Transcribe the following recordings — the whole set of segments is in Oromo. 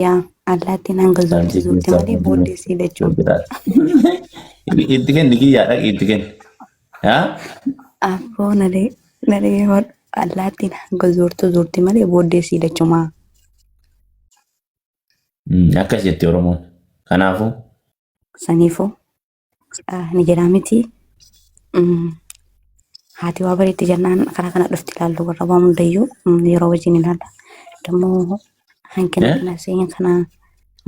Yaa allaattiin hanga zuurti Saantii zuurti keessaa malee booddee sii lachuu. Itti kenni kiyyaa dhaqi itti kenni. Haa? Abboo nalee nalee hodhu allaattiin hanga zuurtu zuurti malee booddee sii lachumaa. Akkas jetti Oromoon. Kanaafuu Saniifuu ni jedhaa miti. Haati waa bareetti jennaan karaa kana dhufti ilaallu warra waan hundayyuu yeroo wajjin ilaalla. Dammoo hanqina kana seen kana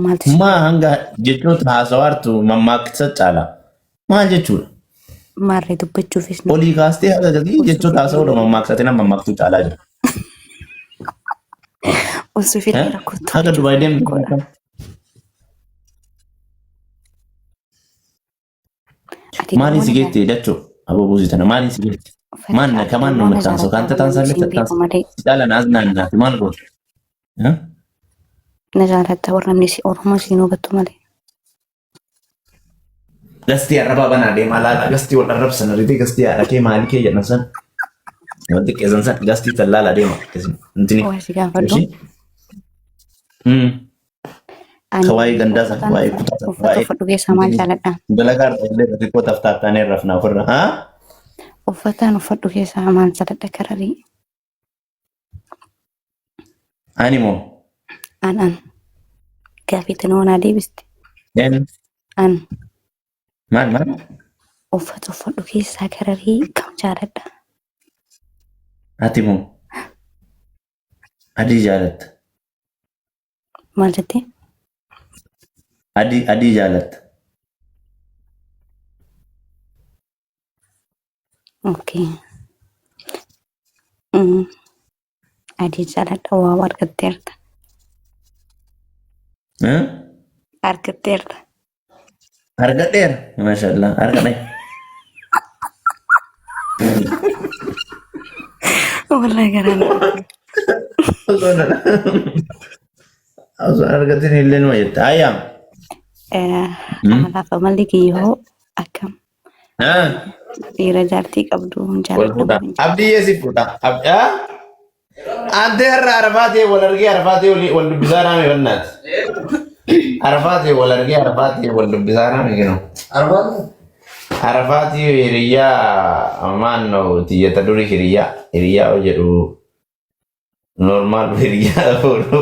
maaltu si Maa hanga jechoota haasawaartu mammaaksa caala. Maal jechuudha? Maarree dubbachuufis na Olii kaastee haga gatii jechoota haasawuudha mammaaksatiin amma mammaaktuu caalaa jira. Usuufillee rakkoo Haga Dubaay deemtu rakkoodha. Ati Maaliin si dammoo na geette dachoo aboo buusii tana maaliin si geette? Uffata Maal na kamaan nu dammoo na maxxansu jaalata kan namni tataan siin sallee beeku malee. Si caala naas naannaati maal goote? Na jaalatta warra namni si Oromoo siin hubattu malee. Gastii arrabaa banaa deemaa laala gastii wal arrabsan argitee gastii haadha kee maalii kee jedhan san. Wal xiqqeessan san gastii tan laala deema. Intini. Waa si gaafadhu. Ani Ka waa'ee gandaa san uffataan waa'ee kutaa san uffata waa'ee uffadhu keessaa maal jaaladha? dalagaa irra illee xixiqqoo taftaaftaanee rafna ofirra. Haa? Uffataan uffadhu keessaa maal jaaladha kararii? Ani moo? An an. Gaaffii tana naa deebiste. Een An maal maal? uffata uffadhu keessaa kararii kam jaaladha? Ati moo? Adii jaalatta. Maal jettee? Adii adii jaalatta. Okay. Adii jaaladha waaw argatteerta. Eh? Argatteerta. Argadheera. Maashaallah argadhe. Wallahi garaan. Osoo argatin illee numa jette. Ayyaam. Amalaaf amalli kiyyoo akkam dhiira jaartii qabdu hin Wal jaalladhu fuudha. hin jaalladhu. Abdii yeesi fuudha. Abdii. Ante har'a Arafaa ta'e wal argee Arafaa ta'e wal dubbisaa raame bannaati. Arafaa ta'e wal argee Arafaa ta'e wal dubbisaa raame kinu. Arafaa ta'e hiriyyaa maannoo tiyyata durii hiriyyaa hiriyyaa hoo jedhu normaal hiriyyaa fuudhu.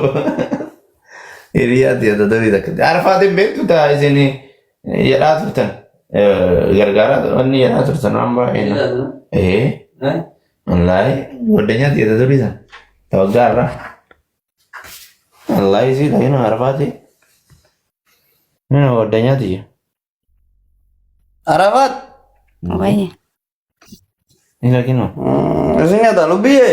Hiriyyaa tiyyata durii takka. Arafaa ta'e beektu ta'a isin jedhaa turtan. Gargaaraa wanni jedhaa turtan waan baay'ee. Ee. Wallaahi goddanyaa tiyya durii san ta waggaa irraa. Wallaahi sii dhagina arafaati. Nina goddanyaa tiyya. Arafat. Wayi. Ni dhagina. Isin nyata lubbiye.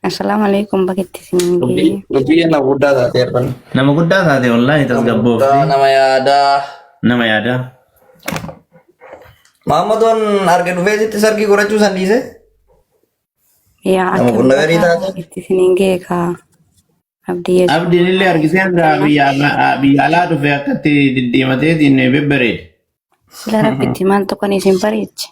Assalaamu alaikum baga itti isin ga'e. Lubbiye nama guddaa taate erban. Nama guddaa taate wallaahi Nama guddaa tasgabboofte. nama yaadaa. Nama yaadaa. Maammadoon arge dhufee sitti sargii godhachuu san dhiise. Yaa Nama akkam kun nagarii baga taate. itti isin ga'e kaa abdii yesu. Abdiin illee argisee hanga biyya biyya alaa dhufe akkatti diddiimateetiin bebbareede. Sila rabbitti maal tokkoon isin bareeche.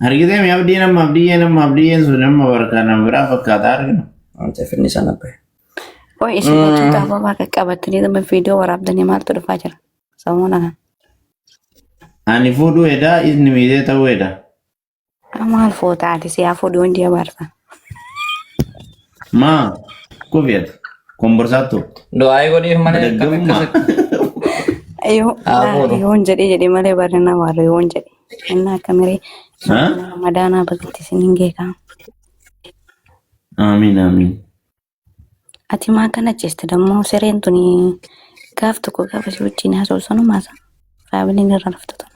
Argitee mi abdiin amma abdiyyeen amma abdiyyeen sun amma barka nama biraa fakkaata arginu. Wanti finni sana bahe. Qoy isin lachuu ababaa qaqqabattanii dhuma viidiyoo waraabdanii maaltu dhufaa jira? Samuuna kana. Ani fuudhuu edaa inni miidhee ta'uu edaa. Maal fuuta ati siyaa fuudhi hundi abaarsa. Maa kufiyat komborsaattu. Du'aayii godhiif malee akkam Dargaggummaa. akkasitti. Yoo Haa fuudhu. yoon jedhee jedhee malee barri nama warra yoon jedhe. Inni akka miree Haa? ramadaanaa bagatti isin hin geekaa. Amiin amiin. Ati maa kana ceeste dammoo sireen tuni gaaf tokko gaafa si wajjin haasa'u sanumaa isa. Faamiliin irra laftu tana.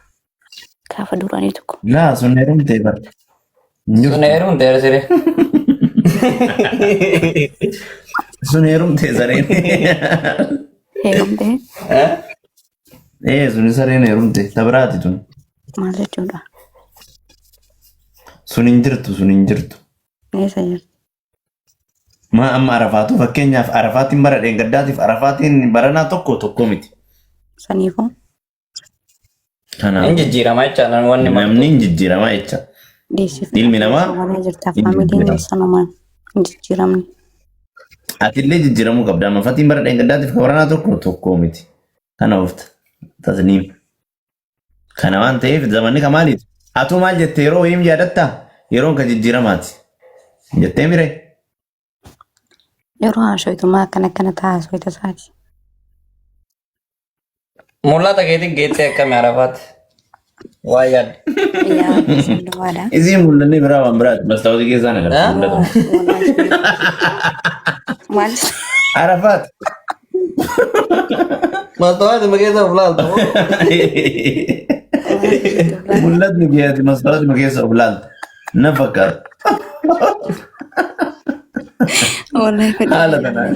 Gaafa duraanii tokko. Laa sun heerumtee bara. Hin Sun jirtu. heerumte siree. Sun heerumtee sareen. Heerumtee Eh? Ee sun sareen heerumte. Tabiraati tun. maal jechuudha? Sun hin jirtu sun hin jirtu. Eessa jirti? Maa amma arafaatu fakkeenyaaf arafaatiin bara dheengaddaatiif arafaatiin baranaa tokko tokko miti. Saniifuu Kanaaf Hin jijjiirama jecha wanni namni hin jijjiirama jecha. dhiyeessiif Ilmi namaa Somaaliyaa jirta. hin Faamiliin jijjiirama. sanumaan hin jijjiiramne. Atillee jijjiiramuu qabda. Amma fatiin bara dheengaddaatiif kabaranaa tokko tokko miti. Kana oofta. Tasniim. Kana waan ta'eef zamanni ka maaliiti? Atuu maal jette yeroo wayiim yaadattaa? Yeroon ka jijjiiramaati. Jettee mire? Yeroo haasoftummaa akkana akkana ta'a haasofta isaati. Mul'ata keetiin geettee akkami Arafaati? Waa yaadde. Yaa sallumaadha. Isiin mul'anni biraa waan biraati. Mastaawwatii keessaa na Ah? mul'ata. Maal Arafaat. Mastawaati keessa of laalta moo? Mul'atni keeti mastaawwatii keessa of laalta. Na fakkaata. Wallahi fedha. Haala kanaan.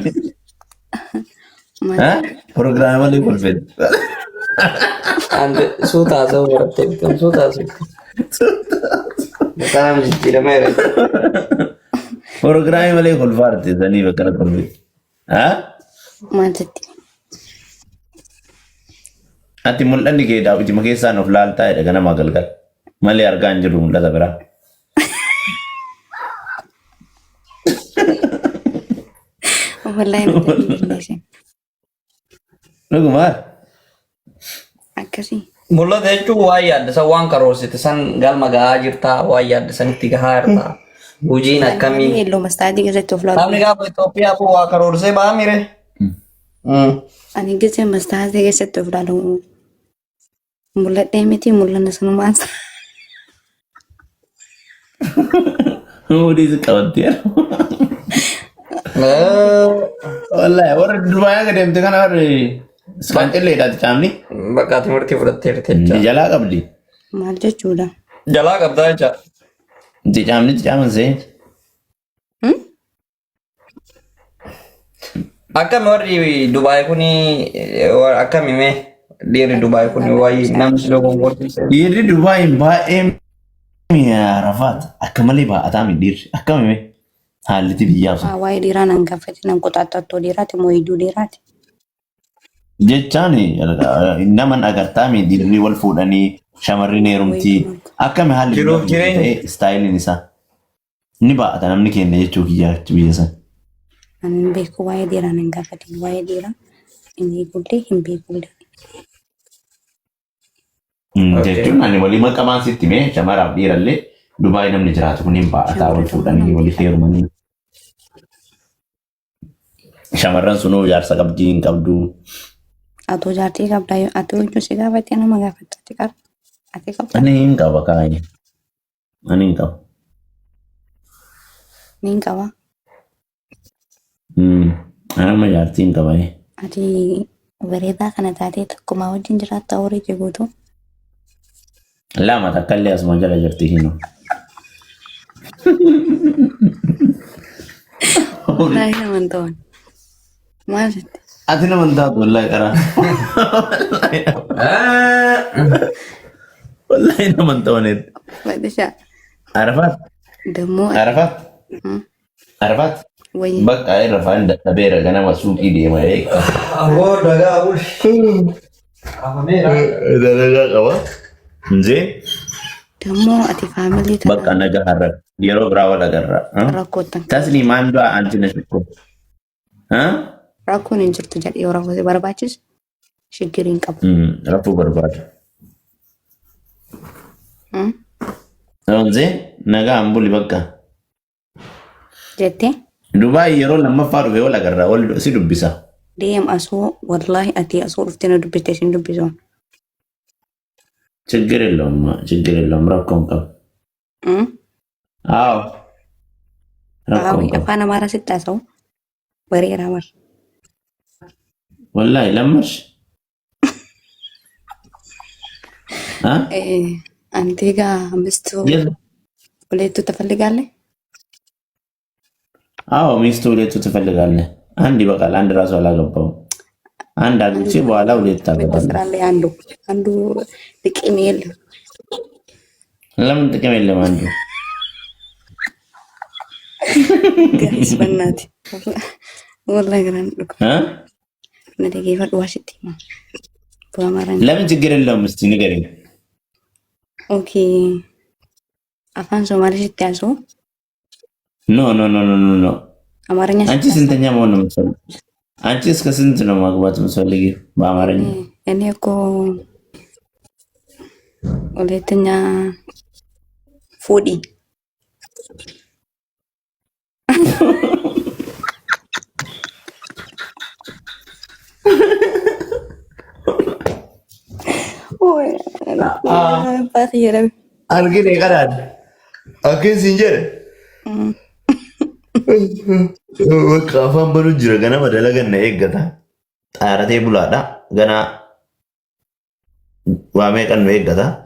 Maal Proogiraamii malee kolfeetti. Ante suuta haasa'uu barattee bittan suuta haasa'u. Maqaa nama jijjiirameera. Proogiraamii malee kolfaarte sanii bakka na kolfeetti. Maal jetti? Ati mul'anni kee daawwitima keessaan of laaltaa jedha ganamaa galgala. Malee argaa hin jiru mul'ata biraa. Wallahi na dandeesse. Dhugumaa? Akkasii. Mul'ata jechuun waan yaadde san waan karoorsite san galma gahaa jirtaa waan yaadde sanitti gahaa jirtaa. Hojiin akkamii? Yelloo mastaatii keessatti of laalu. Namni gaafa Itoophiyaa bu'u waa karoorsee ba'a mire. Ani gisee mastaatii keessatti of laalu mul'adhee miti mul'anna sanumaan. Hoodii si qabattee. Wallahi warra Dubaay akka deemte kana warri isqaancelleedhaati caamni. Bakka timirtii fudhatteerti jecha. Jalaa qabdi. Maal jechuudha? Jalaa qabdaa jecha. Itti caamni itti caaman see. Akkami warri Dubaay kuni akkami mee dhiirri Dubaay kuni wayi namni si dogongorsiise. Dhiirri Dubaay baay'ee mi'a Arafaat akka malee baa'ataa mi dhiirri akkami mee haalliti biyyaaf sun. Waa'ee dhiiraa nan gaafate nan qoxaaxxattoo dhiiraati moo hedduu dhiiraati? Jechaan naman agartaa mi dhiirri wal fuudhanii shamarri heerumtii akkami haalli Jiruuf biyyaaf jireenya. ta'e istaayiliin isaa. Ni baa'ata namni keenya jechuu kiyyaa achi biyya san. Ani hin beeku waa'ee dhiiraa nan gaafatin waa'ee dhiiraa hin eegullee hin beekullee. Jechuun ani walii maqamaan sitti mee shamaraaf dhiirallee Dubaay namni jiraatu kun hin baa'ataa wal fuudhanii walii heerumanii. Shamarran sunuu jaarsa qabdii hin qabdu. Atoo jaartii qabdaa yoo atoo eenyu si gaafattee nama gaafatta ati qaba. Ati qabda. Ani hin qaba kaayee. Ani hin qabu. Ni hin qaba. Ani amma jaartii hin qaba. Ati bareedaa kana taatee tokkumaa wajjin jiraatta horii kee guutuu. Lama takka illee asuma jala jirti hinu. Wallaahi nama hin ta'an. Maal jette? Ati nama hin taatu wallahi qaraa. Wallahi nama hin ta'aneet. Fadisha. Arafaat. Dammoo. Arafaat. Arafaat. Wayii. Bakka irra faan dadhabeera ganama suuqii deema eega. Aboo dagaa bul. Afameera. Dalagaa qaba. Nzee Dammoo ati faamilii bakka tana nagaa har'a yeroo biraa wal agarra. rakkoottan. Tasni maan du'a anti na shukku. Rakkoon hin jirtu jedhe yoo rakkoo si barbaachisu shiggiriin hin qabu. Rakkoo barbaada. Nzee nagaa an buli bakka. Jettee Dubaay yeroo lammaffaa dhufe wal agarra wal si dubbisa. deem asoo wallaahi ati asoo dhuftee na dubbiste isin dubbisu. ችግር የለውም ችግር የለውም rakkoon qabu. Aaw rakkoon qabu. Afaan Amaaraa sitti haasa'u bareeraa bar. Wallahi lammarsh. Ha? አንተ ጋ ሚስቱ ሁለቱ ትፈልጋለህ? አዎ ሚስቱ ሁለቱ ትፈልጋለህ። አንድ ይበቃል። አንድ ራሱ አላገባውም። አንድ አግብቼ በኋላ ሁለት አገባለሁ። ስራ አንዱ አንዱ ጥቅም የለም። ለምን ጥቅም የለም? አንዱ Guys በእናትህ ወላሂ ግራን እ? ነደጌፈ ዋሽቲ በአማርኛ ለምን ችግር የለውም? እስቲ ንገረኝ። Okay afaan Somaalee sitti haasa'u No, no, no, no, no, no. አማርኛ አንቺ ስታሳ ስንተኛ መሆን ነው የምትፈልጊው? አንቺ እስከ ስንት ነው ማግባት የምትፈልጊው? በአማርኛ እኔ እኮ ሁለተኛ fuudhi. Argine kanaan akkin siin jedhe bakka afaan banuu jira ganama dalagan na eeggata. Xaaratee bulaadha. Ganaa waa meeqan nu eeggata.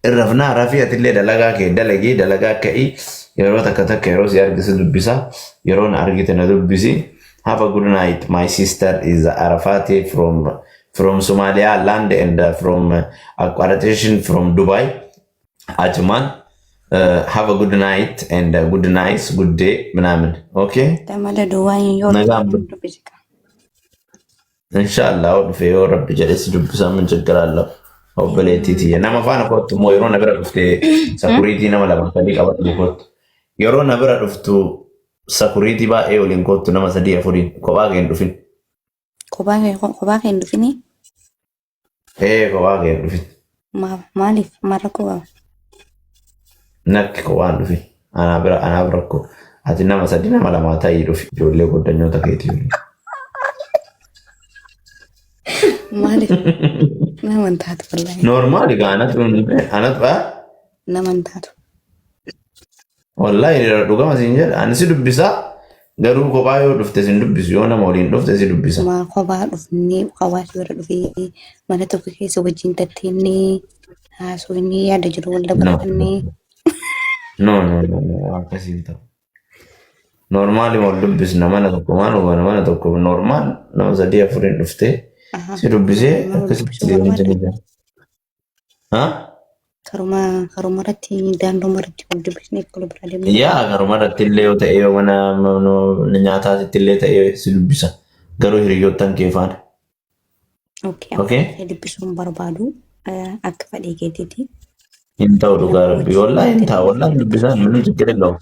Irrafnaa rafii atillee dalagaa kee dalagii dalagaa ka'ii yeroo takka takka yeroo si argise dubbisa yeroo na argite na dubbisi. Have a good night. My sister is Arafati from Somalia land and from accreditation from Dubai, Ajman. Have a good night and good night, good day ምናምን። Okay. Tamala duwwaan yoo Nagaan bul. Dubbisi. Inshallah dhufe yoo Rabbi jedhe si dubbisa ምን ችግር አለው? Obboleettii tiyya nama faana kottu immoo yeroo na bira dhufte security nama lama sadii qabadhu kottu. Yeroo na bira dhuftu security baay'ee waliin kottu, nama sadii afuriin, kophaa kee hin dhufin. Kophaa kee hin dhufini? Ee, kophaa kee hin dhufin. Maaliif? Maal rakkoo qaba? Nakki kophaa hin dhufin. Anaa bira anaaf rakkoo. Ati nama sadii nama lamaa ta'ii dhufi ijoollee goddanyoota keetii waliin. Maaliif? Nama hin taatu wallahi. Normal gaa anatu anatu Nama hin taatu. Wallahi dhugama siin jedha, ani si dubbisaa garuu kophaa yoo dhufte sin dubbisu, yoo nama waliin dhufte si dubbisa. Maal kophaa dhufnee hawaasa bira dhufee mana tokko keessa wajjin tatteenyee haasofnee yaada jiru wal No. dabarfannee. No, no, no, no, akkasiin ta'u. Normal wal dubbisna, mana tokko maal goona, mana tokko normal nama sadii afuriin dhuftee si dubbisee Nama akkasitti dubbisuu deemuu barbaadda? danda'a. Ha? Karuma irratti, daanduma irratti wal dubbisnee akka bira deemnu. Yaa, karuma irratti illee yoo ta'e, yoo mana nyaataatti illee ta'e si dubbisa. Garuu hiriyoottan kee faana. Okay, Okay? amma dubbisuun barbaadu akka fedhii keetiiti. Hin ta'u dhugaa Rabbi. Wallahi hin ta'u. Wallahi dubbisaa ምንም ችግር የለውም.